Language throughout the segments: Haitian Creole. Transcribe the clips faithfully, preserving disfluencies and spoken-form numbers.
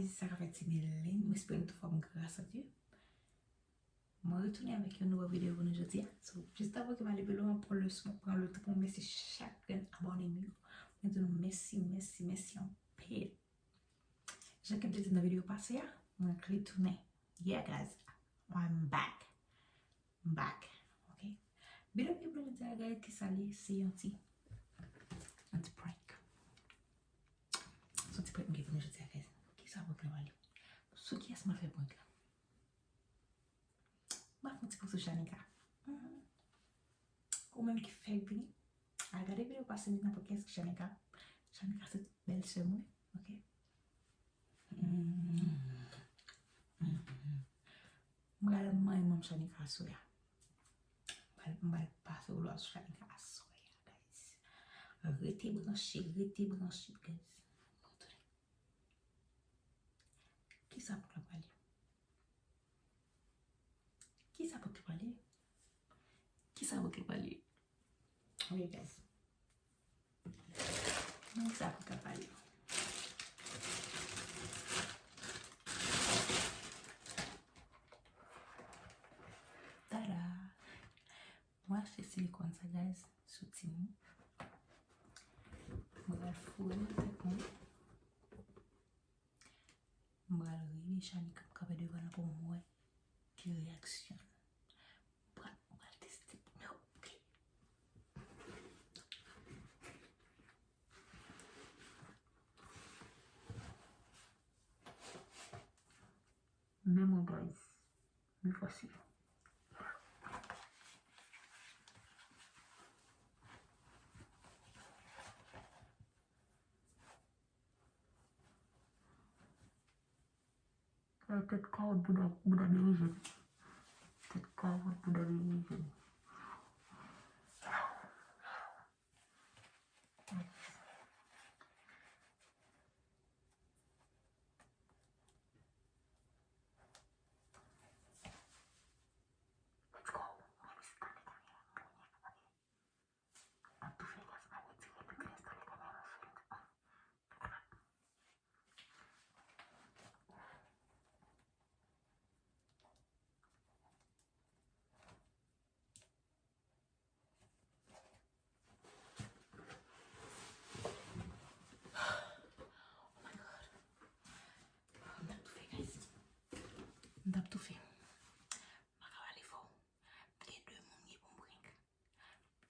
Sa k ap fèt, se Melin. Mwen espere nou tout fòm gras a Dye. Mwen retounen avèk yon nouvo videyo pou nou jodi a. So, jis avan ke m ale pi lwen, mwen pran leson, pran le tan pou m remèsye chak grenn abòne m yo. Mwen di nou mèsi, mèsi, mèsi anpil. Jan ke m te di nan videyo pase a, mwen retounen. Yeah, guys, I'm back. M back. Ok? Videyo ki pou nou jodi a, guys, ki sa li, se yon ti, yon ti prank. Se yon ti prank m gen pou nou jodi a, guys. Kisa prank la pale? Sou kiyès m ap fè prank la? M ap fè yon ti prank sou Shanika. Mhm. Ou menm ki fèk vini. Al gade videyo pase m nan pou kiyès ki Shanika. Shanika se bèlsè mwen, ok? Mhm. Mhm. M pral manyen manm Shanika aswè a. M pral, m pral pase woulo a sou Shanika aswè a, guys. Rete branche, rete branche, guys. Mwen tounen. Kisa prank la pale? Kisa prank la pale? Kisa prank la pale? Ok, guys. Kisa prank la pale? Tada! Mwen achte silikòn sa, guys, sou Temu. Mwen pral foure nan tèt mwen. Mwen pral rele Shanika kanpe devan l pou mwen wè ki reyaksyon l. Mwen pral, mwen pral teste pou nou. Ok. Men mwen, guys. Men fasil. Tèt kawòt bouda, bouda de rejèn. Tèt kawòt bouda de rejèn. Let's go. Mwen mèsi tande kamera. Ap tou fè gaz, m ap retire l, m ap enstale kamera nan fil. Oh my God. M t ap toufe, guys. M t ap toufe. M pa ka pale fò. Gen de moun gen pou m prank.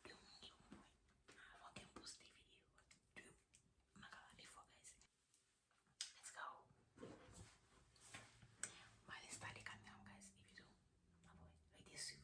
De moun gen pou m prank. Avan ke m poste videyo. De, m pa ka pale fò, guys. Let's go. M al enstale kamera m, guys, epi tou, n ap wè. Rete swiv.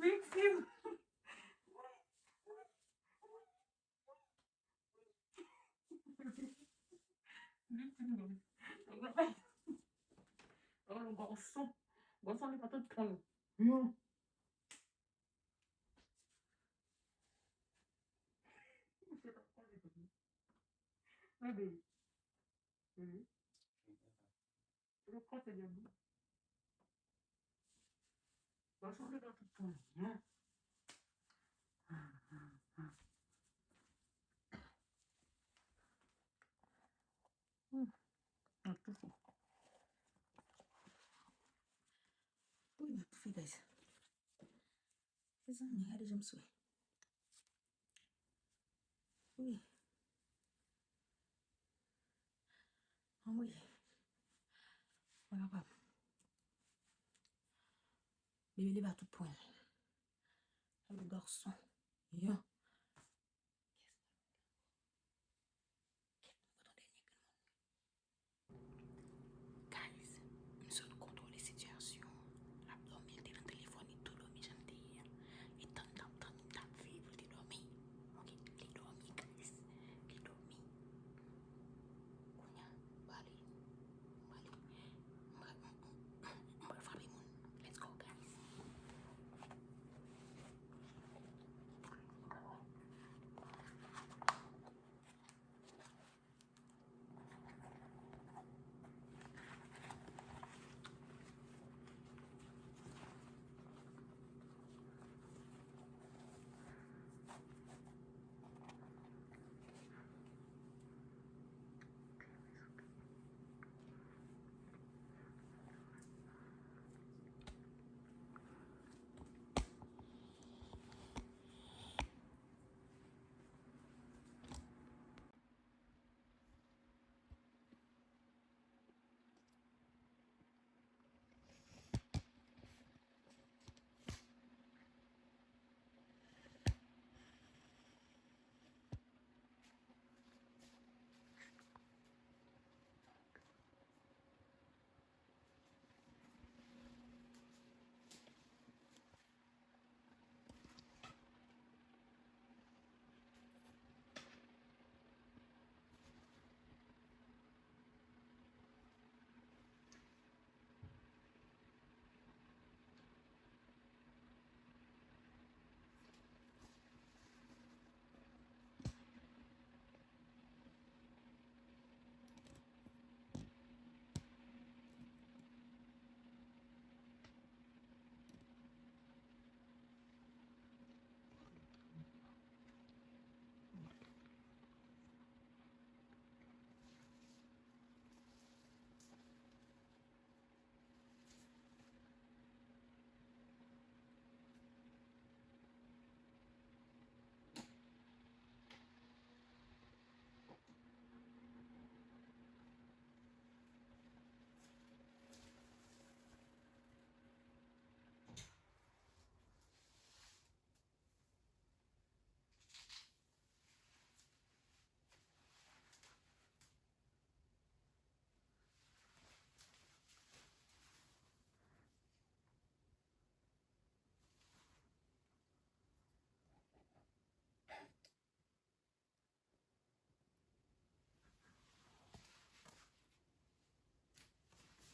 Viktim. Viktim. Oh, gason. Gason li pa tout tan. Yo. Bebe. Bebe. Yo kote de bou. Gason li pa tout tan. Hmm. Mwen toufe. Wi, mwen toufe, guys. Mezanmi, gade jan m swe. Wi. Anmwey. Mwen kapab. Bebe leve a tout pwen. Gade gason. Yo. Guys, m sot kontwole sitiyasyon an. L ap dòmi, l te nan telefòn, li tou dòmi jan l te ye a. E tann, t ap tann, t ap veye pou l te dòmi. Ok, li dòmi, guys. Li dòmi. Kounye a, m prale, m prale, m pral, m pral frape moun. Let's go, guys.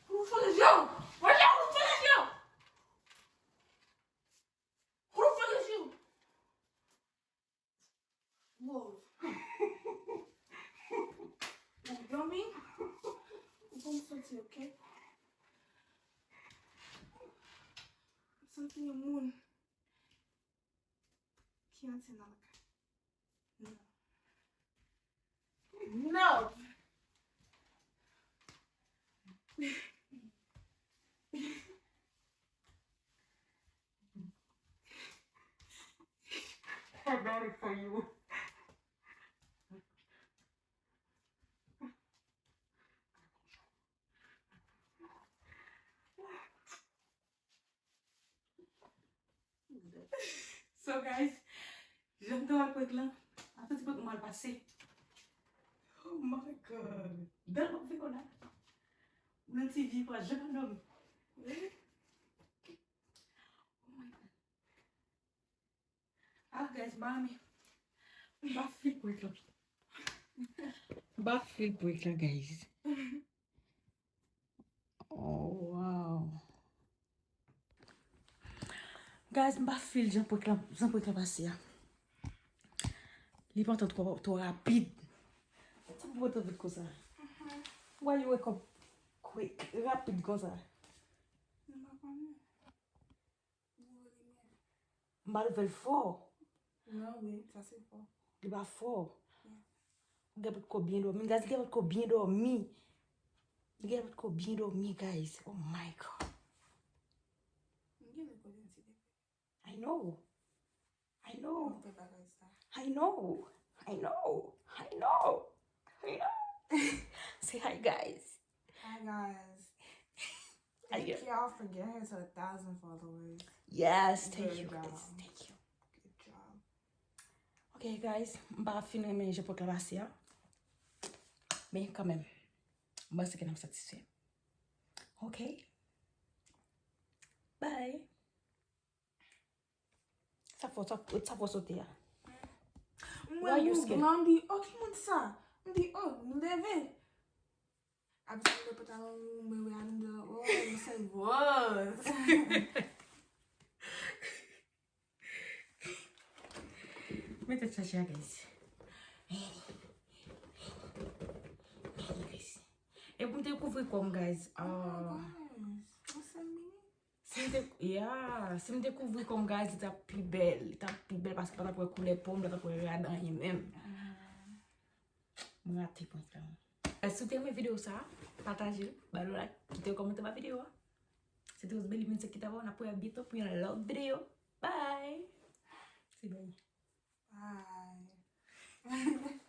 Rouvre les yeux! Roger, rouvre les yeux! Rouvre les yeux! Wow. Ou dòmi? Ou pa m santi, ok? M santi yon moun ki antre nan lakay. Non. Non! I got it for you. So guys, jan m te wè prank lan, Ap santi prank mwen al pase. Oh my God. Bèl prank fè kola. Nan T V pa janm nan. Oh my God. Ah, guys, mami. M pa feel prank lan. M pa feel prank lan, guys. Oh, wow. Guys, m pa feel jan prank lan, jan prank lan pase a. Li pantan twò, twò rapid. Sa pou pantan vit konsa? Why you wake up quick? Rapid konsa. M pa konnen. M pa leve l fò. Non, wi, sa se fò. Li pa fò. Li gen pou l ko byen dòmi. Guys, li gen pou l ko byen dòmi. Li gen pou l ko byen dòmi, guys. Oh my God. M gen lè kote m ti depe. I know. I know. M fè bagay sa. I know. I know. I know. I know. Say hi, guys. Hi, guys. Thank y'all for getting her to a thousand followers. Yes, thank you, guys. Thank you. Good job. Ok, guys, m pa fin renmen jan prank lan pase a. Men kanmenm, m panse ke n ap satisfè. Ok? Bye. Sa fò, sa, sa fò sote a. Mwen, why you scared? Blan, m di, oh, ki moun sa? M di, oh, m leve. Apre sa, m leve pantalon, mwen wè anndan, oh, m se vòz. Men tèt chaje a, guys. Anyways. E pou m te kouvri kò m, guys. Oh my gosh. What's that mean? Si m te, yeah, si m te kouvri kò m, guys, li t ap pi bèl. Li t ap pi bèl paske pa t ap wè koulè po m, pa t ap wè rad anyen menm. Mwen rate prank lan. Si w te renmen videyo sa, pataje l, ba l like, kite yon kòmantè ba videyo a. Se te Rose Belly Music ki t avè w, n ap wè byento pou yon lòt videyo. Bye! Se bye. Bye.